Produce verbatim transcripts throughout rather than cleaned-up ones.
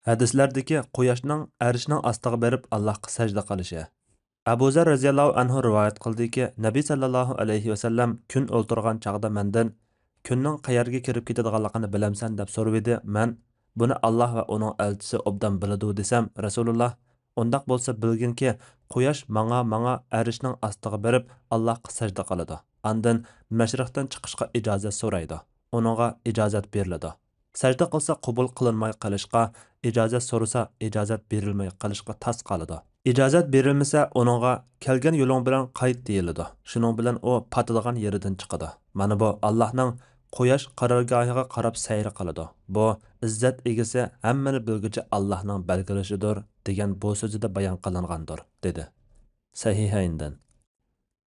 ھەدىسلەردىكى قۇياشنىڭ ئەرشنىڭ ئاستىغا بېرىپ ئاللاھقا سەجدە قىلىشى. ئەبۇ زەر رەزىياللاھۇ ئەنھۇ رىۋايەت قىلدىكى، نەبى سەللەللاھۇ ئەلەيھى ۋەسەللەم كۈن ئولتۇرغان چاغدا مەندىن، «كۈننىڭ قەيەرگە كىرىپ كېتىدىغانلىقىنى بىلەمسەن؟» دەپ سورىۋىدى. مەن، «بۇنى ئاللاھ ۋە ئۇنىڭ ئەلچىسى ئوبدان بىلىدۇ» دېسەم، رەسۇلۇللاھ، «ئۇنداق بولسا بىلگىنكى، قۇياش ماڭا، ماڭا ئەرشنىڭ ئاستىغا بېرىپ ئاللاھقا سەجدە قىلىدۇ. ئاندىن مەشرىقتىن چىقىشقا ئىجازەت سورايدۇ. ئۇنىڭغا ئىجازەت بېرىلىدۇ. سەجدە قىلسا قوبۇل قىلىنماي قېلىشقا، ئىجازەت سورىسا ئىجازەت بېرىلمەي قېلىشقا تاس قالىدۇ. ئىجازەت بېرىلمىسە ئۇنىڭغا، 'كەلگەن يولۇڭ بىلەن قايت' دېيىلىدۇ. شۇنىڭ بىلەن ئۇ پاتىدىغان يېرىدىن چىقىدۇ. مانا بۇ ئاللاھنىڭ، 'قۇياش قارارگاھىغا قاراپ سەير قىلىدۇ. بۇ ئىززەت ئىگىسى، ھەممىنى بىلگۈچى ئاللاھنىڭ بەلگىلىشىدۇر' دېگەن بۇ سۆزىدە بايان قىلىنغاندۇر» دېدى. سەھىھەيندىن.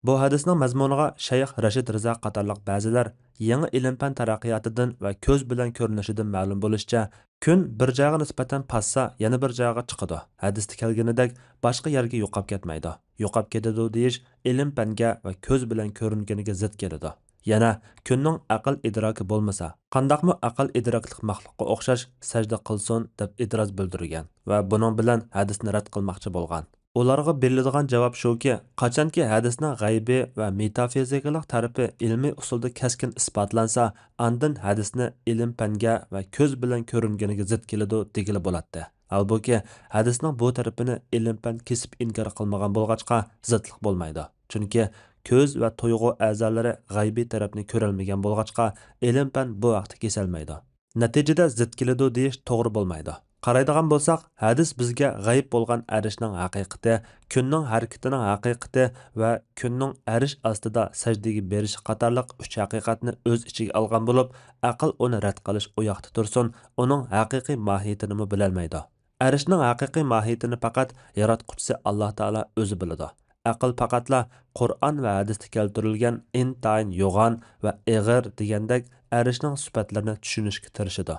بۇ ھەدىسنىڭ مەزمۇنىغا شەيخ رەشىد رىزا قاتارلىق بەزىلەر، يېڭى ئىلىم-پەن تەرەققىياتىدىن ۋە كۆز بىلەن كۆرۈنۈشىدىن مەلۇم بولۇشىچە، كۈن بىر جايغا نىسبەتەن پاتسا، يەنە بىر جايغا چىقىدۇ. ھەدىستە كەلگىنىدەك، باشقا يەرگە يوقاپ كەتمەيدۇ. يوقاپ كېتىدۇ دېيىش ئىلىم-پەنگە ۋە كۆز بىلەن كۆرۈنگىنىگە زىت كېلىدۇ. يەنە كۈننىڭ ئەقىل ئىدراكى بولمىسا، قانداقمۇ ئەقىل ئىدراكلىق مەخلۇققا ئوخشاش سەجدە قىلسۇن دەپ ئېتىراز بىلدۈرگەن ۋە بۇنىڭ بىلەن ھەدىسنى رەت قىلماقچى بولغان. ئۇلارغا بېرىلىدىغان جاۋاب شۇكى، قاچانكى ھەدىسنىڭ غەيبىي ۋە مېتافىزىكىلىق تەرىپى ئىلمىي ئۇسۇلدا كەسكىن ئىسپاتلانسا، ئاندىن ھەدىسنى ئىلىم-پەنگە ۋە كۆز بىلەن كۆرۈنگىنىگە زىت كېلىدۇ دېگىلى بولاتتى. ھالبۇكى، ھەدىسنىڭ بۇ تەرىپىنى ئىلىم-پەن كېسىپ ئىنكار قىلمىغان بولغاچقا، زىتلىق بولمايدۇ. چۈنكى كۆز ۋە تۇيغۇ ئەزالىرى غەيبىي تەرەپنى كۆرەلمىگەن بولغاچقا، ئىلىم-پەن بۇ ھەقتە كېسەلمەيدۇ. نەتىجىدە زىت كېلىدۇ دېيىش توغرا بولمايدۇ. قارايدىغان بولساق، ھەدىس بىزگە غەيىب بولغان ئەرشنىڭ ھەقىقىتى، كۈننىڭ ھەرىكىتىنىڭ ھەقىقىتى ۋە كۈننىڭ ئەرش ئاستىدا سەجدىگە بېرىشى قاتارلىق ئۈچ ھەقىقەتنى ئۆز ئىچىگە ئالغان بولۇپ، ئەقىل ئۇنى رەت قىلىش ئۇياقتا تۇرسۇن، ئۇنىڭ ھەقىقىي ماھىيىتىنىمۇ بىلەلمەيدۇ. ئەرشنىڭ ھەقىقىي ماھىيىتىنى پەقەت ياراتقۇچىسى ئاللاھ تائالا ئۆزى بىلىدۇ. ئەقىل پەقەتلا قۇرئان ۋە ھەدىستە كەلتۈرۈلگەن ئىنتايىن يوغان ۋە ئېغىر دېگەندەك ئەرشنىڭ سۈپەتلىرىنى چۈشىنىشكە تىرىشىدۇ.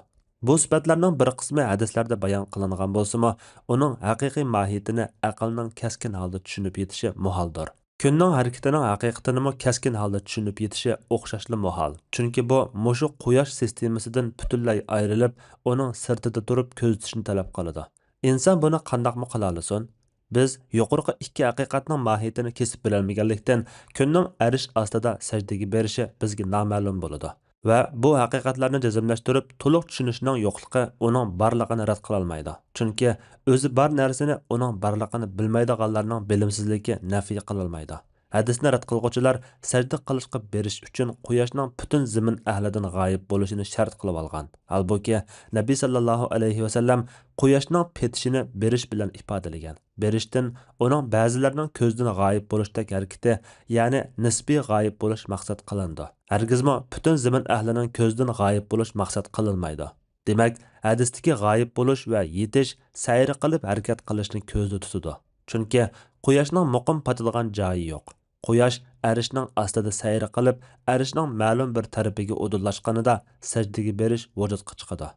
بۇ سۈپەتلەرنىڭ بىر قىسمى ھەدىسلەردە بايان قىلىنغان بولسىمۇ، ئۇنىڭ ھەقىقىي ماھىيىتىنى ئەقىلنىڭ كەسكىن ھالدا چۈشىنىپ يېتىشى مۇھالدۇر. كۈننىڭ ھەرىكىتىنىڭ ھەقىقىتىنىمۇ كەسكىن ھالدا چۈشىنىپ يېتىشى ئوخشاشلا مۇھال. چۈنكى بۇ مۇشۇ قۇياش سىستېمىسىدىن پۈتۈنلەي ئايرىلىپ، ئۇنىڭ سىرتىدا تۇرۇپ كۆزىتىشنى تەلەپ قىلىدۇ. ئىنسان بۇنى قانداقمۇ قىلالىسۇن؟ بىز يۇقىرىقى ئىككى ھەقىقەتنىڭ ماھىيىتىنى كېسىپ بىلەلمىگەنلىكتىن، كۈننىڭ ئەرش ئاستىدا سەجدىگە بېرىشى بىزگە نامەلۇم بولىدۇ. ۋە بۇ ھەقىقەتلەرنى جەزملەشتۈرۈپ تولۇق چۈشىنىشنىڭ يوقلۇقى ئۇنىڭ بارلىقىنى رەت قىلالمايدۇ. چۈنكى ئۆزى بار نەرسىنى ئۇنىڭ بارلىقىنى بىلمەيدىغانلارنىڭ بىلىمسىزلىكى نەفى قىلالمايدۇ. ھەدىسنى رەت قىلغۇچىلار سەجدە قىلىشقا بېرىش ئۈچۈن قۇياشنىڭ پۈتۈن زېمىن ئەھلىدىن غايىب بولۇشىنى شەرت قىلىۋالغان. ھالبۇكى، نەبى سەللەللاھۇ ئەلەيھى ۋەسەللەم قۇياشنىڭ پېتىشىنى بېرىش بىلەن ئىپادىلىگەن. بېرىشتىن ئۇنىڭ بەزىلەرنىڭ كۆزدىن غايىب بولۇشتەك ھەرىكىتى، يەنى نىسپىي غايىب بولۇش مەقسەت قىلىنىدۇ. ھەرگىزمۇ پۈتۈن زېمىن ئەھلىنىڭ كۆزدىن غايىب بولۇش مەقسەت قىلىنمايدۇ. دېمەك، ھەدىستىكى غايىب بولۇش ۋە يېتىش سەير قىلىپ ھەرىكەت قىلىشنى كۆزدە تۇتىدۇ. چۈنكى قۇياشنىڭ مۇقىم پاتىدىغان جايى يوق. قۇياش ئەرشنىڭ ئاستىدا سەير قىلىپ، ئەرشنىڭ مەلۇم بىر تەرىپىگە ئۇدۇللاشقىنىدا سەجدىگە بېرىش ۋۇجۇدقا چىقىدۇ.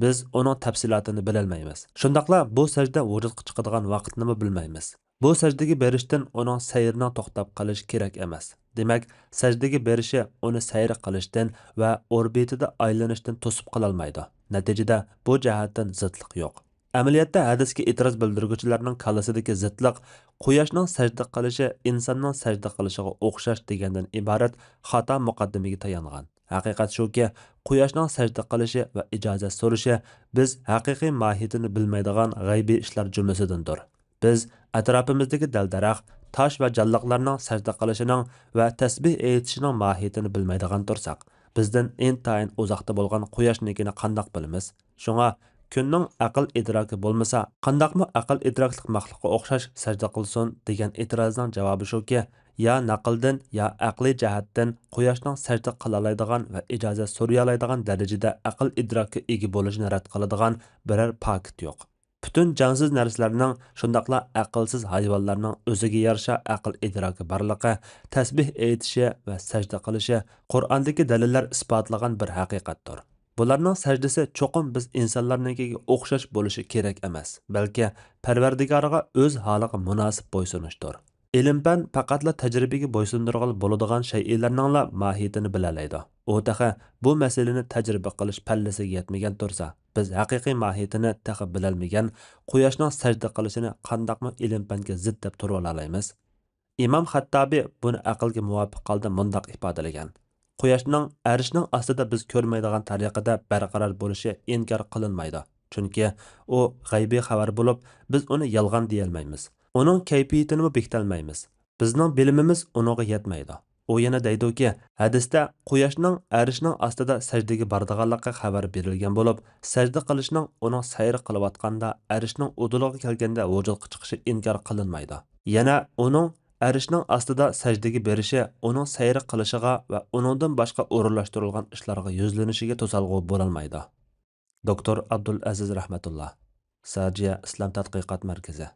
بىز ئۇنىڭ تەپسىلاتىنى بىلەلمەيمىز. شۇنداقلا بۇ سەجدە ۋۇجۇدقا چىقىدىغان ۋاقىتنىمۇ بىلمەيمىز. بۇ سەجدىگە بېرىشتىن ئۇنىڭ سەيرىنىڭ توختاپ قېلىشى كېرەك ئەمەس. دېمەك، سەجدىگە بېرىشى ئۇنى سەير قىلىشتىن ۋە ئوربىتىدا ئايلىنىشتىن توسۇپ قالالمايدۇ. نەتىجىدە، بۇ جەھەتتىن زىتلىق يوق. ئەمەلىيەتتە ھەدىسكە ئېتىراز بىلدۈرگۈچىلەرنىڭ كاللىسىدىكى زىتلىق، قۇياشنىڭ سەجدە قىلىشى ئىنساننىڭ سەجدە قىلىشىغا ئوخشاش دېگەندىن ئىبارەت خاتا مۇقەددىمىگە تايانغان. ھەقىقەت شۇكى، قۇياشنىڭ سەجدە قىلىشى ۋە ئىجازەت سورىشى بىز ھەقىقىي ماھىيىتىنى بىلمەيدىغان غەيبىي ئىشلار جۈملىسىدىندۇر. بىز ئەتراپىمىزدىكى دەل-دەرەخ، تاش ۋە جانلىقلارنىڭ سەجدە قىلىشىنىڭ ۋە تەسبىھ ئېيتىشىنىڭ ماھىيىتىنى بىلمەيدىغان تۇرساق، بىزدىن ئىنتايىن ئۇزاقتا بولغان قۇياشنىڭكىنى قانداق بىلىمىز؟ شۇڭا، كۈننىڭ ئەقىل ئىدراكى بولمىسا، قانداقمۇ ئەقىل ئىدراكلىق مەخلۇققا ئوخشاش سەجدە قىلسۇن؟ دېگەن ئېتىرازنىڭ جاۋابى شۇكى، يا نەقىلدىن، يا ئەقلىي جەھەتتىن قۇياشنىڭ سەجدە قىلالايدىغان ۋە ئىجازەت سورىيالايدىغان دەرىجىدە ئەقىل ئىدراكقا ئىگە بولۇشىنى رەت قىلىدىغان بىرەر پاكىت يوق. پۈتۈن جانسىز نەرسىلەرنىڭ، شۇنداقلا ئەقىلسىز ھايۋانلارنىڭ ئۆزىگە يارىشا ئەقىل ئىدراكى بارلىقى، تەسبىھ ئېيتىشى ۋە سەجدە قىلىشى قۇرئاندىكى دەلىللەر ئىسپاتلىغان بىر ھەقىقەتتۇر. بۇلارنىڭ سەجدىسى چوقۇم بىز ئىنسانلارنىڭكىگە ئوخشاش بولۇشى كېرەك ئەمەس، بەلكى پەرۋەردىگارىغا ئۆز ھالىغا مۇناسىپ بويسۇنۇشتۇر. ئىلىم-پەن پەقەتلا تەجرىبىگە بويسۇندۇرغىلى بولىدىغان شەيئىلەرنىڭلا ماھىيىتىنى بىلەلەيدۇ. ئۇ تېخى بۇ مەسىلىنى تەجرىبە قىلىش پەللىسىگە يەتمىگەن تۇرسا، بىز ھەقىقىي ماھىيىتىنى تېخى بىلەلمىگەن قۇياشنىڭ سەجدە قىلىشىنى قانداقمۇ ئىلىم-پەنگە زىت دەپ تۇرۇۋالالايمىز؟ ئىمام خەتتابى بۇنى ئەقىلگە مۇۋاپىق ھالدا مۇنداق ئىپادىلىگەن: قۇياشنىڭ ئەرشنىڭ ئاستىدا بىز كۆرمەيدىغان تەرىقىدە بەرقارار بولۇشى ئىنكار قىلىنمايدۇ، چۈنكى ئۇ غەيبىي خەۋەر بولۇپ، بىز ئۇنى يالغان دېيەلمەيمىز. ئۇنىڭ كەيپىيىتىنىمۇ بېكىتەلمەيمىز. بىزنىڭ بىلىمىمىز ئۇنىڭغا يەتمەيدۇ. ئۇ يەنە دەيدۇكى، ھەدىستە قۇياشنىڭ ئەرشنىڭ ئاستىدا سەجدىگە بارىدىغانلىقى خەۋەر بېرىلگەن بولۇپ، سەجدە قىلىشنىڭ ئۇنىڭ سەير قىلىۋاتقاندا ئەرشنىڭ ئۇدۇلىغا كەلگەندە ۋۇجۇدقا چىقىشى ئىنكار قىلىنمايدۇ. يەنە ئۇنىڭ ئەرشنىڭ ئاستىدا سەجدىگە بېرىشى ئۇنىڭ سەير قىلىشىغا ۋە ئۇنىڭدىن باشقا ئورۇنلاشتۇرۇلغان ئىشلارغا يۈزلىنىشىگە توسالغۇ بولالمايدۇ. دوكتور ئابدۇلئەزىز رەھمەتۇللا، ساجىيە ئىسلام تەتقىقات مەركىزى.